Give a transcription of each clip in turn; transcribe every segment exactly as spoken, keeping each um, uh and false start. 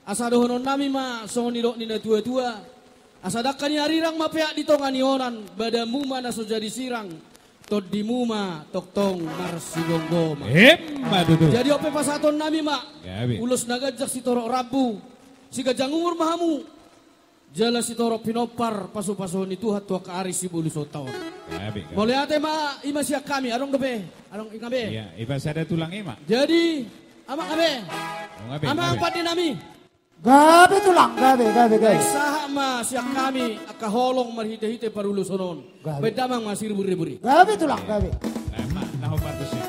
Asa dohononnami ma songon nidok ni natuatua: Asa dangka ni arirang ma peak di tonga ni onan, badanmu ma na so jadi sirang, tondimu ma tongtong marsigomgoman. Emma tutu. Jadi on pe pasahatonnami ma. Gabe. Ulos na ganjang sitorop rambu, siganjang umur ma hamu, jala sitorop pinompar pasupasuon ni Tuhan tu angka ari sibolusonta on. Gabe, gabe. Mauliate ma, i ma sian hami, adong dope, adong i ma be. Iya, i ma sada tulang i ma. Jadi, amang gabe. Amang gabe, amang gabe. Pandenami. Gabe tulang, gabe, gabe, gabe. Sahat ma sian hami angka holong marhitehite paruloson on. Gabe. Baen damang ma siriburibu i. Gabe tulang, gabe. Nah, ma, na hombar tusi.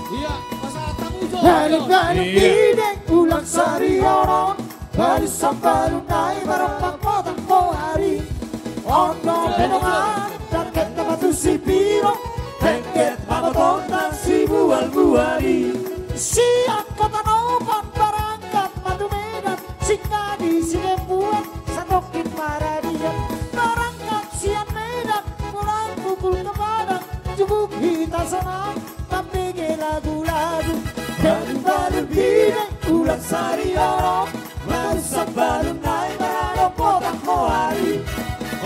Iya, pasahat hamu jo. Balun-balun, iya, bideng ulang sari on, balu sambalu nai marompak potang pohari. On do pe dongan, target nama tu si Piro, tengket ma botonta si Bual-bual i. Sian Kota Nopan barangkat ma tu Medan, singgah di Silembuan, satongkin maradian. Barangkat sian Medan, pulang pukul ke Padang, jupuk hita sonang, mambege lagu-lagu. Balun-balun, bideng ulang sari on, balu sambalu nai marompak potang pohari.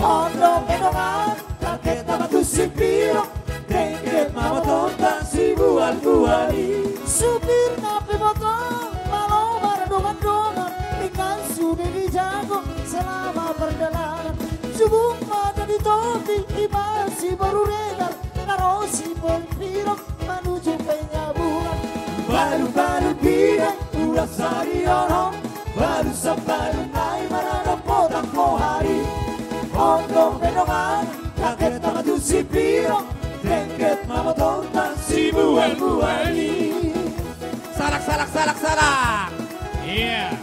On do pe dongan, target nama tu si Piro, tengket ma botonta si Bual-bual i. Supirna pe botong, malo mardongan-dongan, denggan sude dijago selama pardalanan. Jupuk ma jadi topi, i ma si boru Regar, na ro si Piro, manuju Penyabungan. Balun-balun, bideng ulang sari on, balu sambalu nai marompak potang pohari. On do pe dongan, target nama tu si Piro, tengket ma botonta si Bual-bual i. Salak, salak, salak, salak. Iya.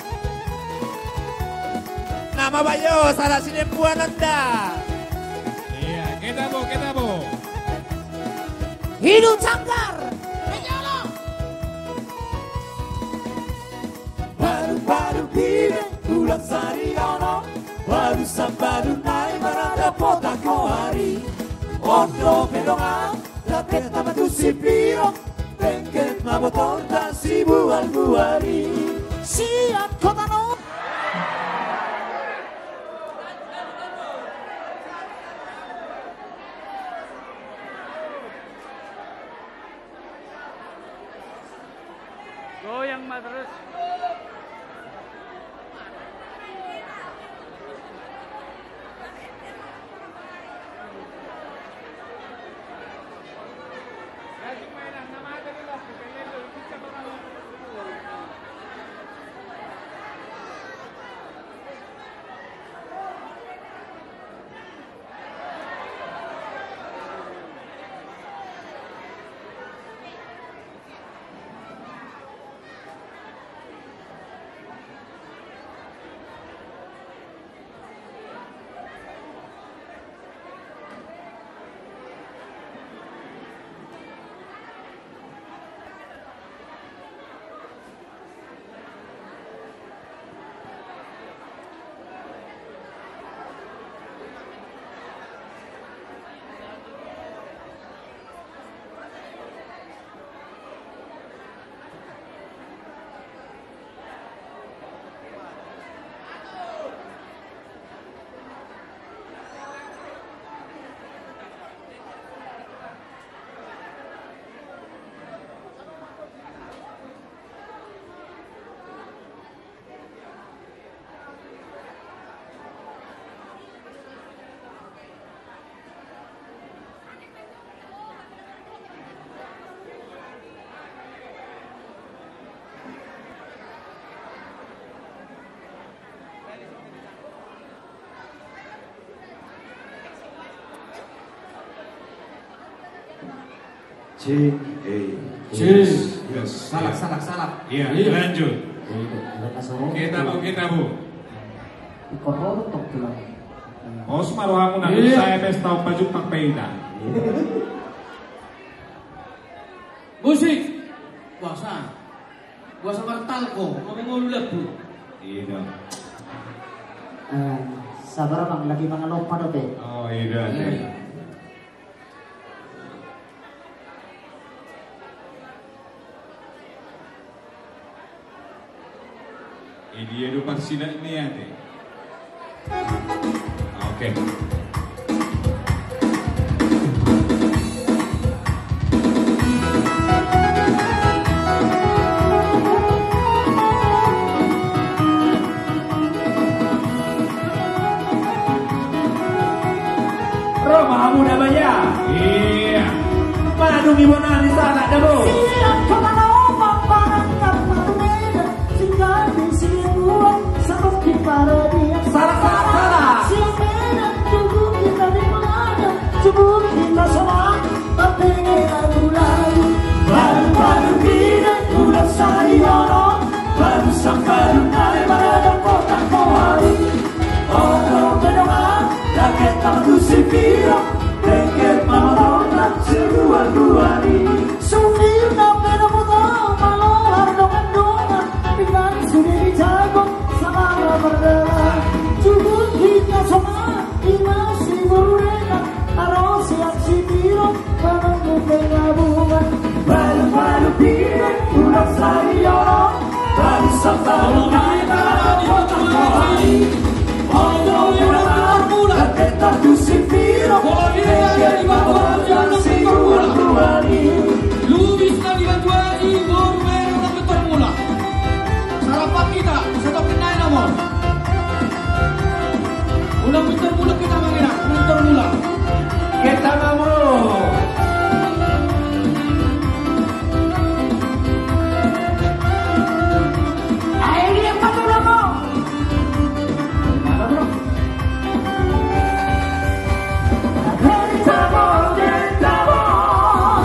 Nama bayo, salak Silembuan on da. Iya, kita bo, kita bo. Hidup Sanggar. Balun-balun, bideng ulang sari on, balu sambalu nai marompak potang pohari. On do pe dongan, target nama tu si Piro, tengket ma botonta si Bual-bual i. Sian Kota Nopan. Goyang ma terus. Cek, eh, cek. Yes, yes. Salak, salak, salak. Iya, iya, lanjut. Iya, iya. Kita bu, kita bu. Ikon rotok tulang. Os ma rohamu na. Iya. Saya pesta Opa Jumpang Peita. Musik. Puasa. Puasa martalko, ngomong ngolu labu. Iya dong. Eh, sabar, Amang, lagi mangalompa dope. Oh, iya, iya. Idia do parsilat ni ate. Oke. Ro ma hamu da baya. Iya. Manadungi bona ni sana da bo. Siap kota na opak barangkat matu Medan. Singkat di sini buat satu di paradian. Salah, salah, salah. Siap Medan tunggu kita di mana. Cukup kita sama. Tapi ini lagu-lagu. Baru-baru kita udah sayang. Baru sampai rumah pada kota kawali. Oto pedongan, raket tangan tu sipiro, tengket mama tonang seruan ruani. Sufir na pedongan, malo ardongan dongan, pinang sude di jago, sama perdela. Cukup kita sama, imasi bururena, aro siap sipiro, Baru-baru pide ulang sari olo. Baru sambal naik anak kota kawani. Oto ulang, raket tangan tu sipiro. Tengket mama tonang seruan ruani. Lubis na di Batu Aji, boru merah, ulang pintor mula. Sarapan kita, satu kenai nomor. Ulang pintor mula kita, Amang, ulang pintor mula. Kita mamuru. Ayo, dia patut dong. Mana, bro? Dari Tabon, dari Tabon.